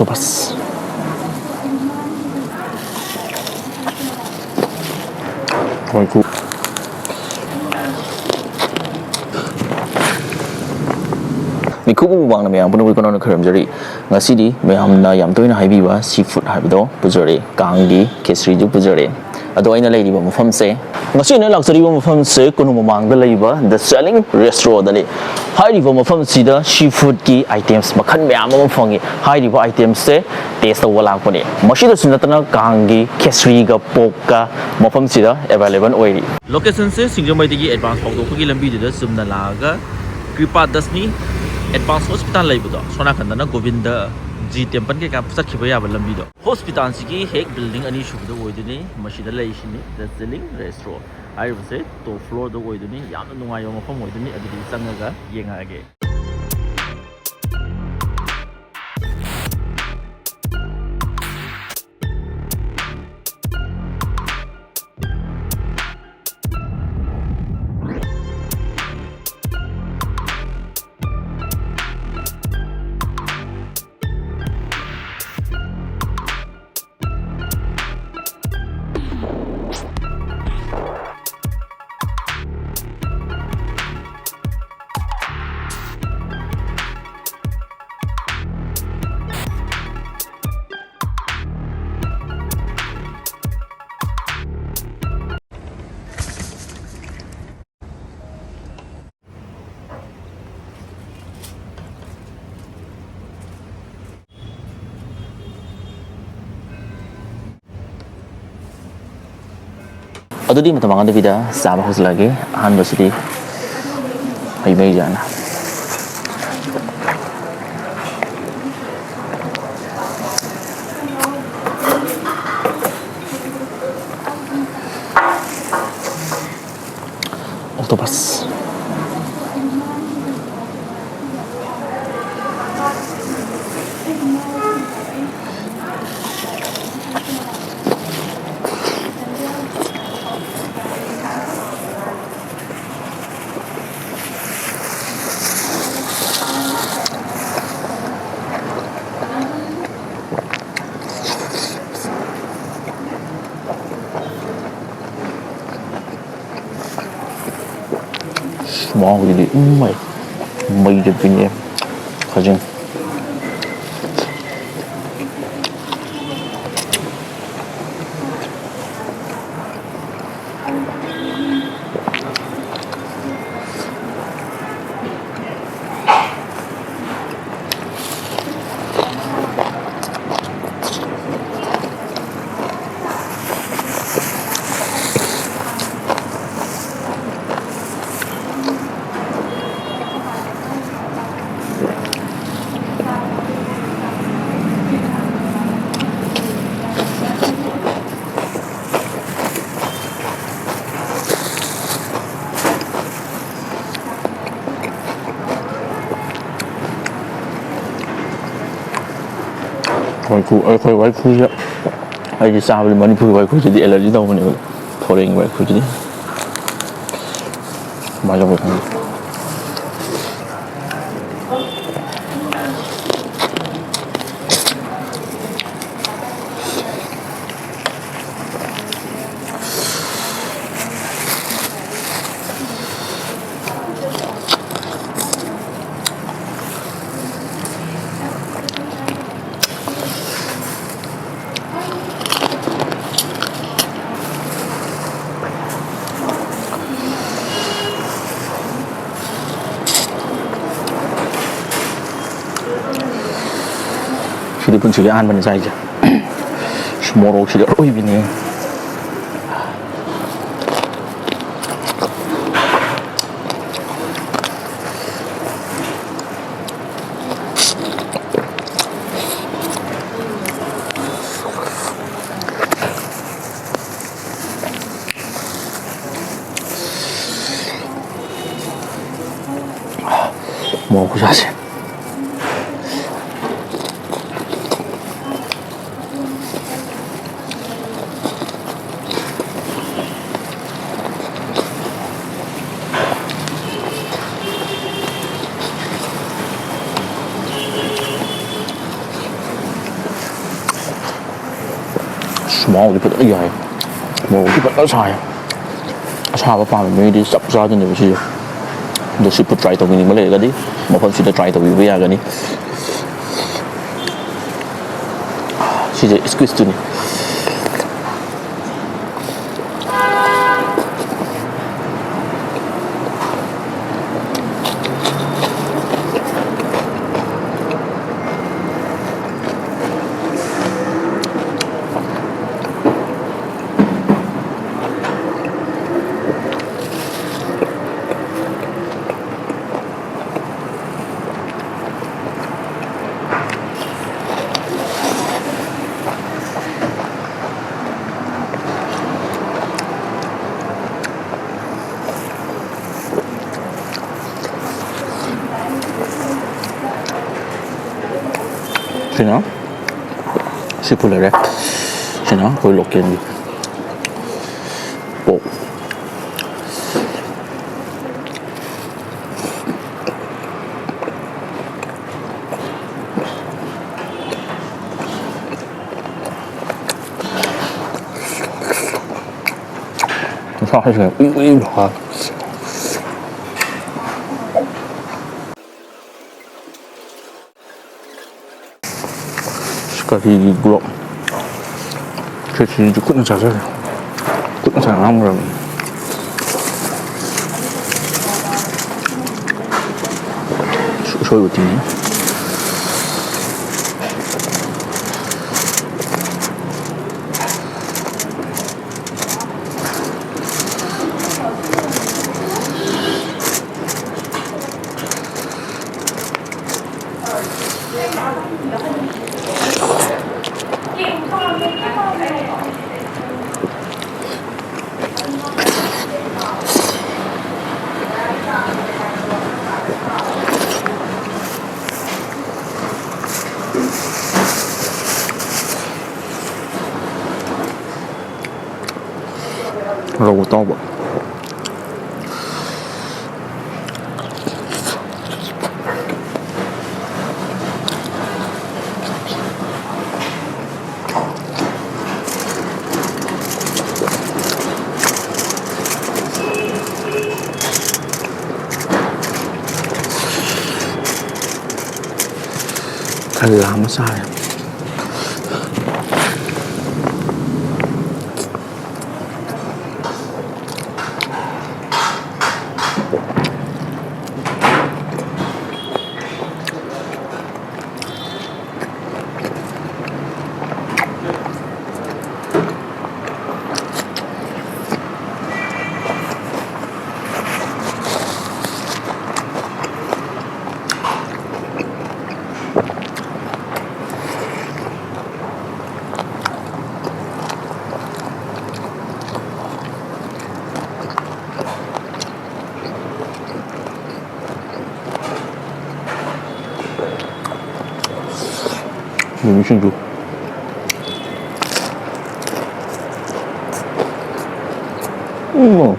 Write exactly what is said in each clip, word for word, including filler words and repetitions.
Octopus. ꯍꯣꯏ, ꯀꯨ-, ꯃꯤꯈꯨꯕ ꯃꯨꯛꯕꯥꯡꯅ ꯃꯌꯥꯝ ꯄꯨꯝꯅꯃꯛ ꯀꯣꯅꯥꯅ ꯈꯣꯏꯔꯝꯖꯔꯤ꯫ ꯉꯁꯤꯗꯤ ꯃꯌꯥꯝꯅ ꯌꯥꯝ ꯇꯣꯏꯅ ꯍꯥꯏꯕꯤꯕ ꯁꯤ ꯐꯨꯗ ꯍꯥꯏꯕꯗꯣ ꯄꯨꯖꯔꯦ, ꯀꯥꯡꯒꯤ ꯈꯦꯆ꯭ꯔꯤꯗꯨ ꯄꯨꯖꯔꯦ꯫ ꯑꯗꯣ ꯑꯩꯅ ꯂꯩꯔꯤꯕ ꯃꯐꯝꯁꯦ, ꯉꯁꯤ ꯑꯩꯅ ꯂꯥꯛꯆꯔꯤꯕ ꯃꯐꯝꯁꯦ ꯀꯣꯅꯨꯡ ꯃꯃꯥꯡꯗ ꯂꯩꯕ The Selling Restaurant ꯗꯅꯤ꯫ ꯍꯥꯏꯔꯤꯕ ꯃꯐꯝꯁꯤꯗ ꯁꯤ ꯐꯨꯗꯀꯤ ꯑꯥꯏꯇꯦꯝꯁ ꯃꯈꯜ ꯃꯌꯥꯝ ꯑꯃ ꯐꯪꯉꯤ꯫ ꯍꯥꯏꯔꯤꯕ ꯑꯥꯏꯇꯦꯝꯁꯁꯦ ꯇꯦꯁ ꯇꯧꯕ ꯂꯥꯛꯄꯅꯤ꯫ ꯃꯁꯤꯗꯁꯨ ꯅꯠꯇꯅ ꯀꯥꯡꯒꯤ ꯈꯦꯆ꯭ꯔꯤꯒ ꯄꯣꯛꯀ ꯃꯐꯝꯁꯤꯗ ꯑꯦꯚꯥꯏꯂꯦꯕꯜ ꯑꯣꯏꯔꯤ꯫ ꯂꯣꯀꯦꯁꯟꯁꯦ ꯁꯤꯡꯖꯃꯩꯗꯒꯤ ꯑꯦꯗꯚꯥꯟꯁ ꯐꯥꯎꯗꯣꯛꯄꯒꯤ ꯂꯝꯕꯤꯗꯨꯗ ꯆꯨꯝꯅ ꯂꯥꯛꯑꯒ ꯀ꯭ꯔꯤꯄꯥ ꯗꯁꯃꯤ ꯑꯦꯗꯚꯥꯟꯁ ꯍꯣꯁꯄꯤꯇꯥꯜ ꯂꯩꯕꯗꯣ, ꯁꯣꯝ ꯅꯥꯀꯟꯗꯅ ꯒꯣꯕꯤꯟꯗ ꯖꯤ ꯇꯦꯝꯄꯜ ꯀꯩꯀꯥ ꯆꯠꯈꯤꯕ ꯌꯥꯕ ꯂꯝꯕꯤꯗꯣ꯫ ꯍꯣꯁꯄꯤꯇꯥꯜꯁꯤꯒꯤ ꯍꯦꯛ ꯕꯤꯜꯗꯤꯡ ꯑꯅꯤꯁꯨꯕꯗ ꯑꯣꯏꯗꯣꯏꯅꯤ꯫ ꯃꯁꯤꯗ ꯂꯩꯔꯤꯁꯤꯅꯤ The Selling Restaurant ꯍꯥꯏꯔꯤꯕꯁꯦ꯫ ꯇꯣꯞ ꯐ꯭ꯂꯣꯔꯗ ꯑꯣꯏꯗꯣꯏꯅꯤ꯫ ꯌꯥꯝꯅ ꯅꯨꯡꯉꯥꯏꯕ ꯃꯐꯝ ꯑꯣꯏꯗꯣꯏꯅꯤ꯫ ꯑꯗꯨꯗꯤ ꯆꯪꯉꯒ ꯌꯦꯡꯉꯛꯑꯒꯦ꯫ ꯑꯗꯨꯗꯤ ꯃꯇꯝ ꯃꯥꯡꯍꯟꯗꯕꯤꯗ ꯆꯥꯕ ꯍꯧꯖꯤꯜꯂꯒꯦ꯫ ꯑꯍꯥꯟꯕꯁꯤꯗꯤ ꯍꯩ ꯃꯍꯤꯁꯦ ꯍꯥꯟꯅ꯫ ꯑꯣꯛꯇꯣꯄꯁ꯫ ꯃꯍꯥꯎꯁꯤꯗꯤ ꯎꯝ ꯃꯩ ꯃꯩ ꯆꯠꯄꯤꯅꯦ ꯈꯖꯤꯡ꯫ ꯋꯥꯏꯈꯨ, ꯑꯩꯈꯣꯏ ꯋꯥꯏꯈꯨꯁꯦ ꯑꯩꯗꯤ ꯆꯥꯕꯗꯤ ꯃꯅꯤꯄꯨꯔꯒꯤ ꯋꯥꯏꯈꯨꯁꯤꯗꯤ allergy ꯇꯧꯕꯅꯦꯕ꯫ Foreign ꯋꯥꯏꯈꯨꯁꯤꯗꯤ ꯀꯃꯥꯏꯅ ꯇꯧꯕꯅꯣ ꯈꯪꯗꯦ꯫ ꯁꯤꯗꯤ ꯄꯨꯟꯁꯤꯒꯤ ꯑꯍꯥꯟꯕꯅꯤ ꯆꯥꯏꯁꯦ꯫ ꯃꯣꯔꯣꯛꯁꯤꯗꯤ ꯑꯔꯣꯏꯕꯤꯅꯤ꯫ ꯃꯣꯔꯣꯛ ꯈꯨꯁꯥꯁꯦ꯫ ꯑꯁ, ꯃꯍꯥꯎꯗꯤ ꯐꯖꯅ ꯌꯥꯏ꯫ ꯃꯣꯔꯣꯛꯇꯤ ꯐꯖꯅ ꯁꯥꯏ꯫ ꯑꯁꯥꯕ ꯄꯥꯝꯕ ꯃꯤꯗꯤ ꯆꯞ ꯆꯥꯗꯣꯏꯅꯦꯕ ꯁꯤꯁꯦ꯫ ꯑꯗꯣ ꯁꯤ ꯐꯨꯗ ꯇ꯭ꯔꯥꯏ ꯇꯧꯕꯤꯅꯤꯡꯕ ꯂꯩꯔꯒꯗꯤ ꯃꯐꯝꯁꯤꯗ ꯇ꯭ꯔꯥꯏ ꯇꯧꯕꯤꯕ ꯌꯥꯒꯅꯤ꯫ ꯁꯤꯁꯦ ꯁ꯭ꯀ꯭ꯋꯤꯁꯇꯨꯅꯤ꯫ ꯁꯤꯅ ꯁꯤ ꯐꯨꯠ ꯂꯩꯔꯦ꯫ ꯁꯤꯅ ꯑꯩꯈꯣꯏ ꯂꯣꯀꯦꯜꯒꯤ ꯄꯣꯛ꯫ ꯃꯁꯥꯁꯦ ꯎꯏ ꯎꯏ ꯂꯥꯎꯔꯦ꯫ ꯀꯔꯤꯒꯤ ꯒ꯭ꯂꯣꯞ? ꯈꯦꯆ꯭ꯔꯤꯁꯨ ꯈꯨꯠꯅ ꯆꯥꯖꯔꯦ꯫ ꯈꯨꯠꯅ ꯆꯥ ꯉꯥꯡꯈ꯭ꯔꯕꯅꯤ꯫ ꯎꯁꯣꯏ ꯎꯇꯤꯅꯤ꯫ ꯔꯧ ꯑꯇꯥꯎꯕ꯫ ꯑꯂꯥ ꯑꯃ ꯆꯥꯔꯦ꯫ ꯃꯤꯃꯤ ꯁꯤꯡꯖꯨ꯫ ꯎꯝ꯫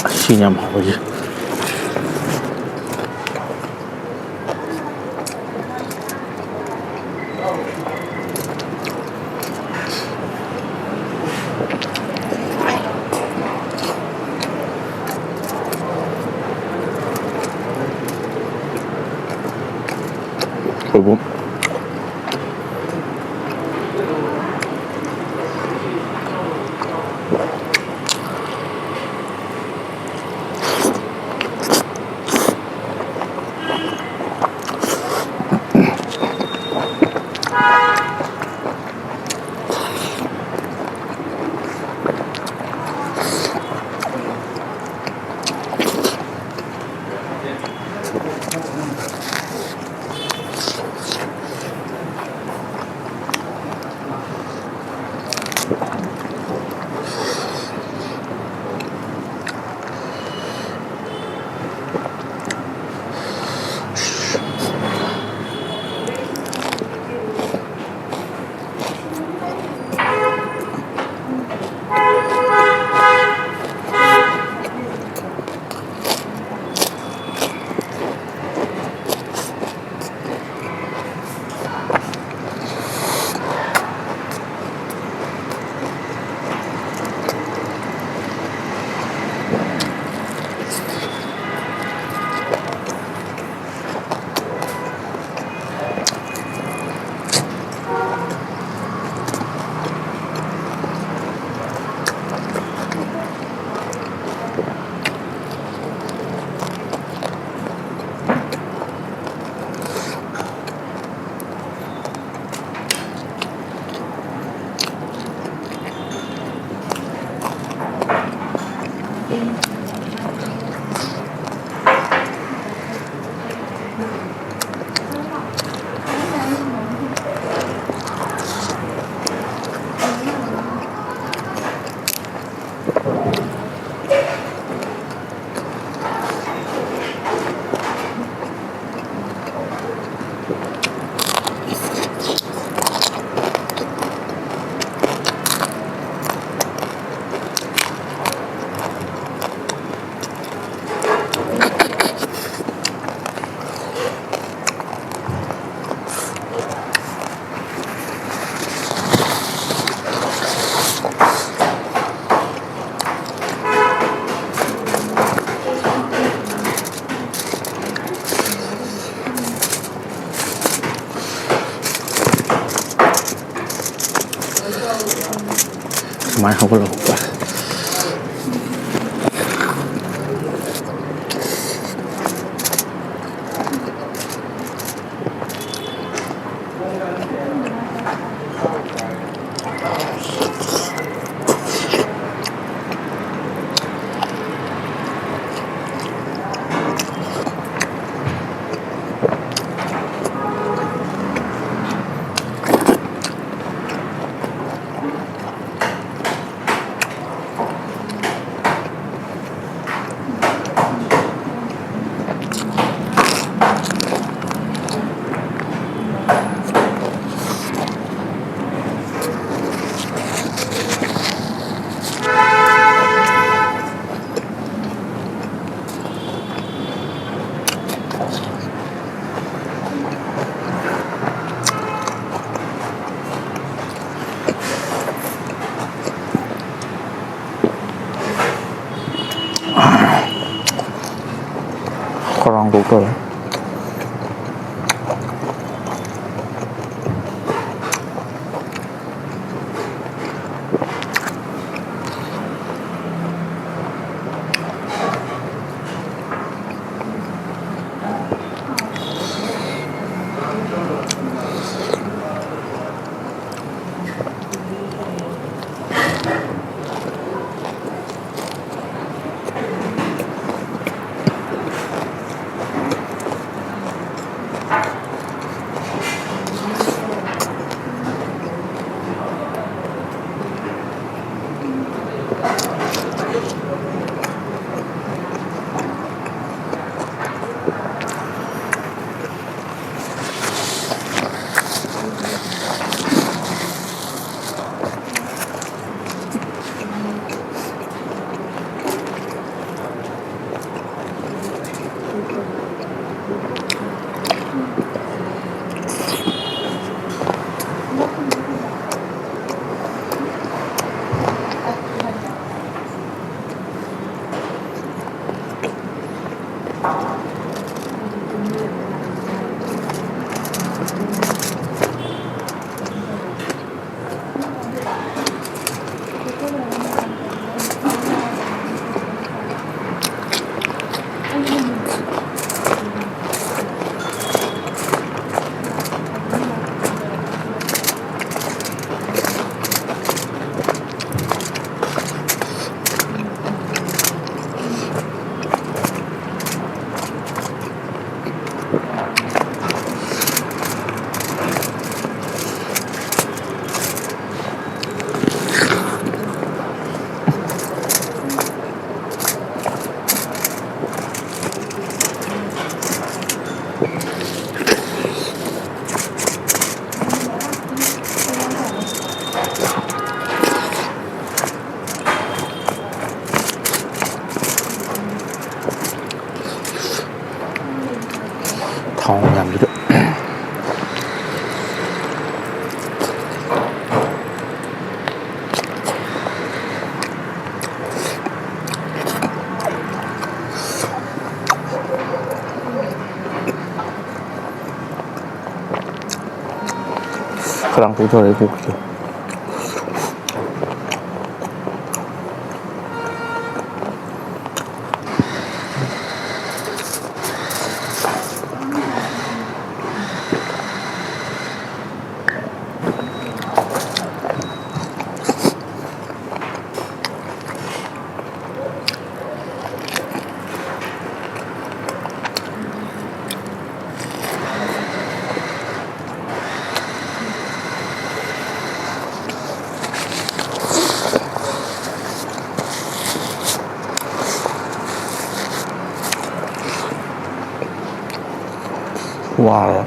ꯑꯁꯤꯅ ꯌꯥꯝ ꯍꯥꯎꯔꯤꯁꯦ꯫ ꯁꯣꯏꯕꯨꯝ꯫ ꯃꯥꯏ ꯍꯧꯒꯠꯂꯛꯄ꯫ ꯈꯧꯔꯥꯡꯗꯣꯛꯇꯧꯔꯦ꯫ ꯊꯥꯎ ꯃꯌꯥꯝꯁꯤꯗ꯫ ꯈꯔ ꯌꯥꯝ ꯇꯧꯊꯔꯦ ꯀꯣꯛꯁꯦ꯫ ꯋꯥꯔꯦ꯫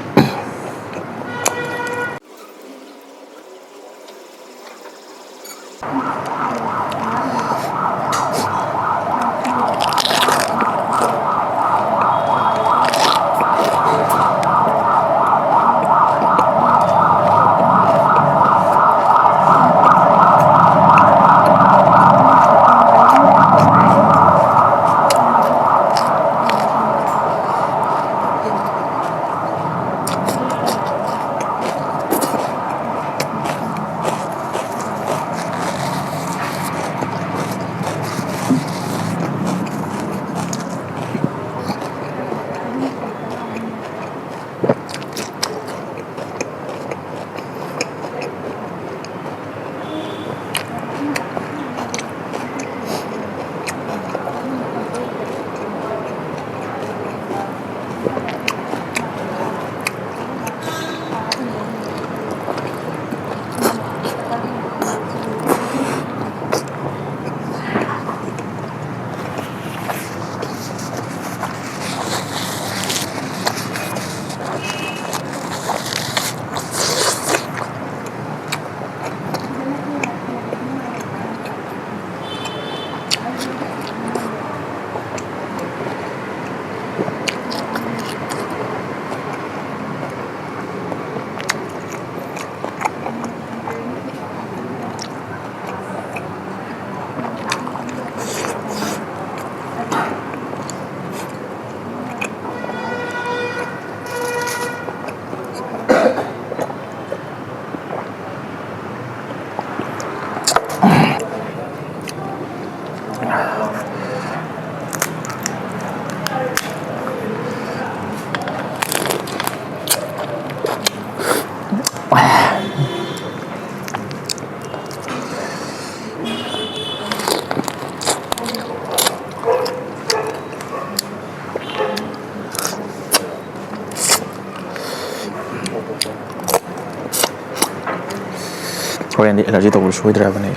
ꯍꯣꯔꯦꯟꯗꯤ ꯑꯦꯂꯔꯖꯤ ꯇꯧꯕ ꯁꯣꯏꯗ꯭ꯔꯕꯅꯦ꯫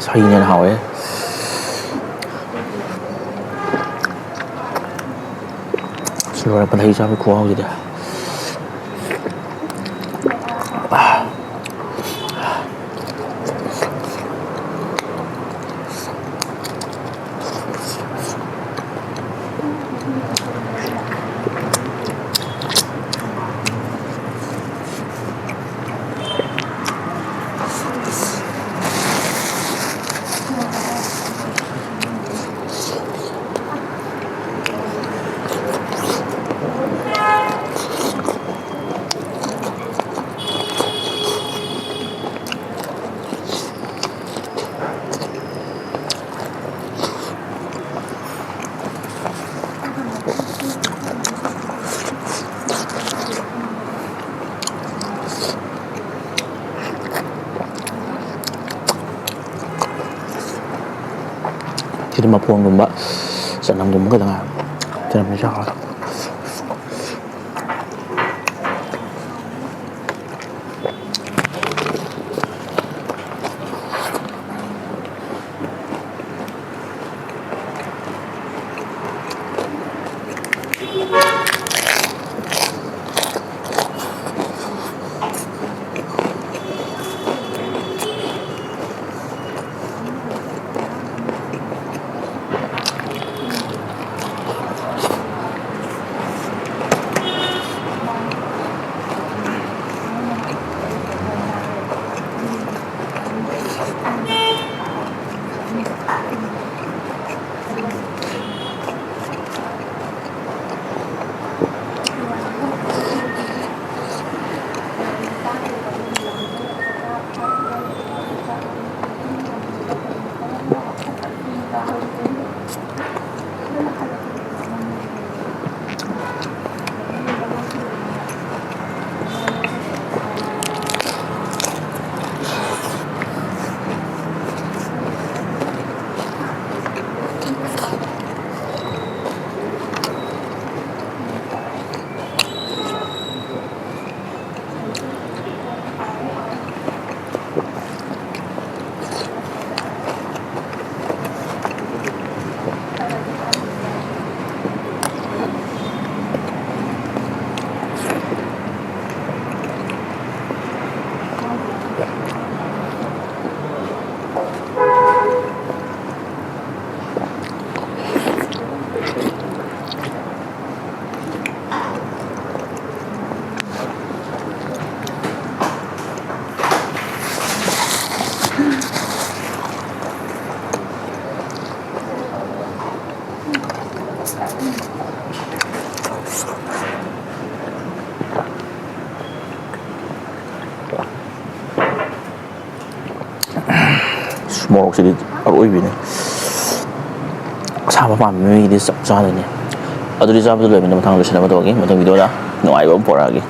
ꯁꯥꯍꯤꯅ ꯍꯦꯟꯅ ꯍꯥꯎꯋꯦ꯫ ꯁꯤ ꯂꯣꯏꯔꯛꯄꯗ ꯍꯩ ꯆꯥꯕꯒꯤ ꯈꯨꯍꯥꯎꯁꯤꯗꯤ꯫ ꯁꯤꯗꯤ ꯃꯐꯣꯟꯒꯨꯝꯕ ꯆꯅꯝꯒꯨꯝꯕ ꯈꯛꯇ ꯉꯥꯏꯔꯦ꯫ ꯆꯅꯝꯁꯤ ꯆꯥꯎꯔꯦ꯫ ꯃꯣꯔꯣꯛꯁꯤꯗꯤ ꯑꯔꯣꯏꯕꯤꯅꯦ꯫ ꯑꯁꯥꯕ ꯄꯥꯝꯕ ꯃꯤꯒꯤꯗꯤ ꯆꯞ ꯆꯥꯗꯣꯏꯅꯦ꯫ ꯑꯗꯨꯗꯤ ꯆꯥꯕꯗ ꯂꯣꯏꯕꯅ ꯃꯊꯪ ꯂꯣꯏꯁꯤꯟꯅꯕ ꯇꯧꯔꯒꯦ꯫ ꯃꯊꯪ ꯚꯤꯗꯤꯑꯣꯗ ꯅꯨꯡꯉꯥꯏꯕ ꯑꯃ ꯄꯨꯔꯛꯑꯒꯦ꯫